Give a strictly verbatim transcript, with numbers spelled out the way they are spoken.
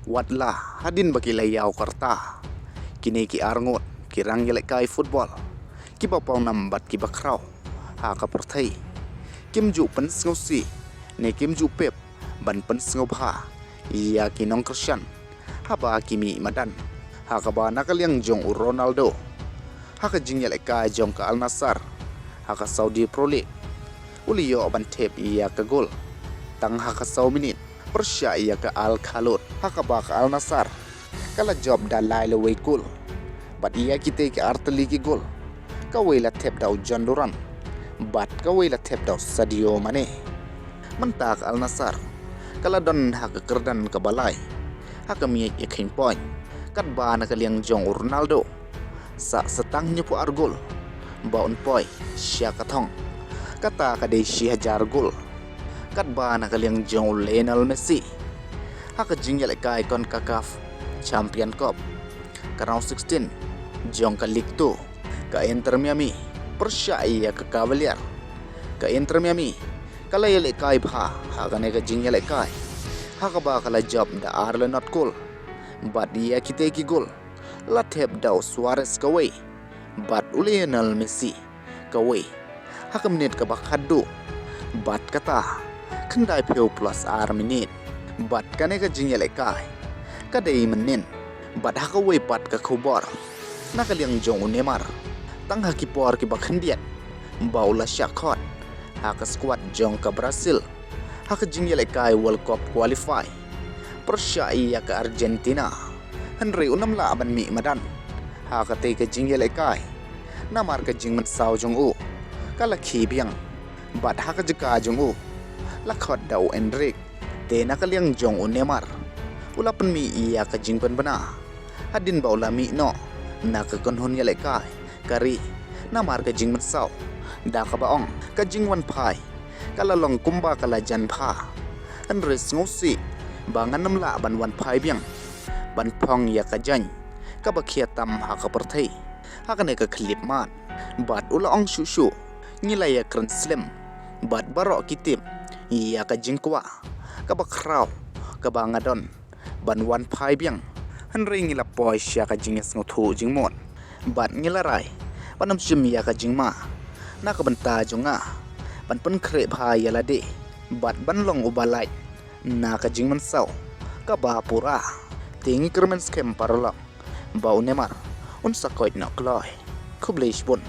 Watla hadien ba ki la ïaw ka rta, kine ki arngut ki rangïalehkai football kiba pawnam bad kiba khraw ha ka pyrthei kim ju pynsngewsih ne kim ju pep ban pynsngewbha ïa ki nongkyrshan haba ki mih madan. Ha kaba na ka liang jong u Ronaldo, ha ka jingïalehkai jong ka Al Nassr ha ka Saudi Pro League, u la ïoh ban thep ïa ka gol tang ha ka saw minit pyrshah ïa ka Al Khaloud. Ha kaba ka Al Nassr ka la jop da lai lawei gol, bad ïa kitei ki artylli ki gol, kawei la thep da u Jhon Duran bad kawei la thep da u Sadio Mane. Mynta ka Al Nassr ka la don ha ka kyrdan kaba lai ha ka miej ïakheiñ point, katba na ka liang jong u Ronaldo, sa sa tang hynñiewphew ar gol ba un poi sha ka thong, kata ka dei shi hajar gol. Katba na ka liang jong u Lionel Messi, ha ka jingïalehkai CONCACAF Champion Cup, ka round sixteen jong ka Liga two, ka Inter Miami pyrshah ïa ka Cavalier. Ka Inter Miami ka la ïalehkai bha ha kane ka jingïalehkai, ha kaba ka la jop da ar la nod gol, bad ïa kitei ki gol la thep da u Suarez kawei bad u Lionel Messi kawei ha ka minit kaba khatduh, bad kata khyndai phew plus ar minit. Bad kane ka jingïalehkai ka dei mynnin. Bad ha kawei pat ka khubor, na ka liang jong u Neymar, tang ha ki por kiba khyndiat ba u la shah khot ha ka squad jong ka Brazil ha ka jingïalehkai World Cup qualify pyrshah ïa ka Argentina, hynrei um lah ban mih madan ha katei ka jingïalehkai namar ka jingmynsaw jong u ka la khie biang. Bad ha ka jaka jong u la khot da u Endrick. Te na ka liang jong u Neymar, u la pynmih ïa ka jingpynbna hadien ba u la mih noh na ka kynhun ïalehkai ka ri namar ka jingmynsaw, da kaba ong ka jingwan phai ka la long kumba ka la jan bha. Hynrei sngewsih ba ngan ym lah ban wan phai biang ban phong ïa ka jaiñ kaba khia tam ha ka pyrthei ha kane ka khyllipmat. Bad u la ong shuh shuh, ngi la ïakren slem bad baroh ki team ïa ka jingkwah kaba khraw kaba nga don ban wan phai biang, hynrei ngi la poi sha ka jingïasngewthuh jingmut bad ngi la rai ban ym shim ïa ka jingma na ka bynta jong nga, ban pynkhreh bha ïa lade bad ban long uba lait na ka jingmynsaw kaba pura. Te ngi kyrmen skhem paralok ba u Neymar un sa koit noh kloi. Khublei shibun.